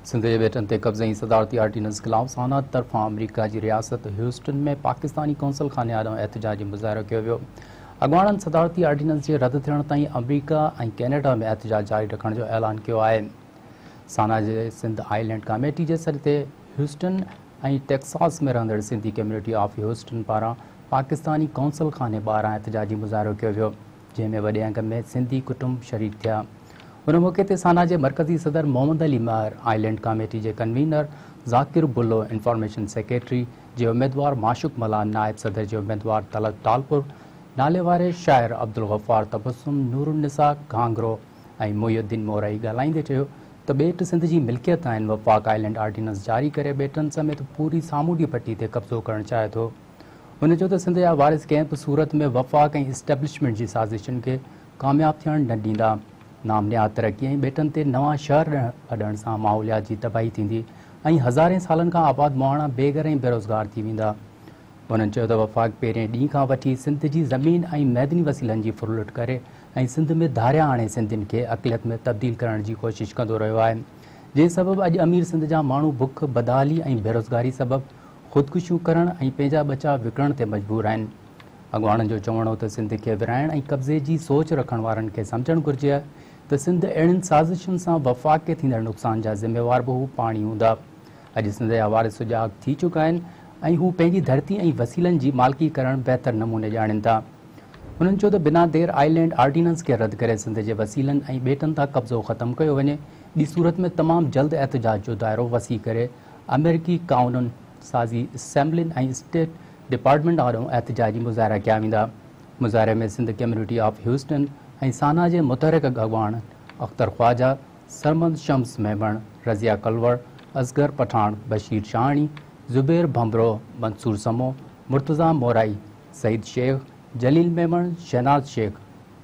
سنڌ جي ٻيٽن تي قبضي ۽ صدارتي آرڊيننس خلاف سانا طرفان آمريڪا جي رياست هيوسٽن ۾ پاڪستاني قونصل خاني آڏو احتجاجي مظاهرو ڪيو ويو. اڳواڻن صدارتي آرڊيننس جي رد ٿيڻ تائين آمريڪا ۽ ڪينيڊا ۾ احتجاج جاري رکڻ جو اعلان ڪيو آهي. سانا جي سنڌ آئلينڊ ڪاميٽي جي سڏ تي هيوسٽن ۽ ٽيڪساس ۾ رهندڙ سنڌي ڪميونٽي آف هيوسٽن پاران پاڪستاني قونصل خاني ٻاهران احتجاجي مظاهرو ڪيو ويو. جنهن ۾ وڏي انگ ۾ سنڌي ڪٽنب شريڪ ٿيا. ان موقعي تي سانا جي مرڪزي صدر محمد علي مهر، آئلينڊ ڪاميٽي جي ڪنوينر ذاڪر بلو، انفارميشن سيڪريٽري جي اميدوار معشوق ملاح، نائب صدر جي اميدوار طلعت ٽالپر، ناليواري شاعر عبدالغفار تبسم، نورالنساء گهانگهرو ۽ محي الدين مورائي ڳالهائيندي چيو ته ٻيٽ سنڌ جي ملڪيت آهن، وفاق آئلينڊ آرڊيننس جاري ڪري ٻيٽن سميت پوري سامونڊي پٽي تي قبضو ڪرڻ چاهي ٿو. هن چيو ته سنڌ جا وارث ڪنهن به صورت ۾ وفاق ۽ اسٽيبلشمينٽ جي سازشن کي ڪامياب ٿيڻ نه ڏيندا، نام نهاد ترقي ۽ ٻيٽن تي نوان شهر اڏڻ سان ماحوليات جي تباهي ٿيندي ۽ هزارين سالن کان آباد مهاڻا بي گهر ۽ بيروزگار ٿي ويندا. هنن چيو ته وفاق پهرين ڏينهن کان وٺي سنڌ جي زمين ۽ معدني وسيلن جي ڦرلٽ ڪري ۽ سنڌ ۾ ڌاريا آڻي سنڌين کي اقليت ۾ تبديل ڪرڻ جي ڪوشش ڪندو رهيو آهي جنهن سبب اڄ امير سنڌ جا ماڻهو بک، بدحالي ۽ بيروزگاري سبب خودڪشيون ڪرڻ ۽ پنهنجا ٻچا وڪڻڻ تي مجبور آهن. اڳواڻن جو چوڻ هو ته سنڌ کي ورهائڻ ۽ قبضي جي سوچ رکڻ وارن کي سمجهڻ گهرجي ته سنڌ اهڙين سازشن سان وفاق کي ٿيندڙ نقصان جا ذميوار به هو پاڻ ئي هوندا. اڄ سنڌ جا وارث سجاڳ ٿي چڪا آهن ۽ هو پنهنجي ڌرتي ۽ وسيلن جي مالڪي ڪرڻ بهتر نموني ڄاڻين ٿا. هنن چيو ته بنا دير آئلينڊ آرڊيننس کي رد ڪري سنڌ جي وسيلن ۽ ٻيٽن تان قبضو ختم ڪيو وڃي، ٻي صورت ۾ تمام جلد احتجاج جو دائرو وسيع ڪري آمريڪي قانون سازي اسيمبلين ۽ اسٽيٽ ڊپارٽمينٽ آڏو احتجاجي مظاهرا ڪيا ويندا. مظاهري ۾ سنڌ ڪميونٽي آف هيوسٽن ۽ سانا جي متحرڪ اڳواڻن اختر خواجه، سرمد شمس ميمڻ، رضيه ڪلوڙ، اصغر پٺاڻ، بشير شاهاڻي، زبير ڀنڀرو، منصور سمو، مرتضيٰ مورائي، سعيد شيخ، جليل ميمڻ، شهناز شيخ،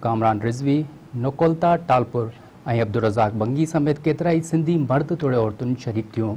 ڪامران رضوي، نڪولتا ٽالپر ۽ عبدالرزاق بنگي سميت ڪيترائي سنڌي مرد توڙي عورتون شريڪ ٿيون.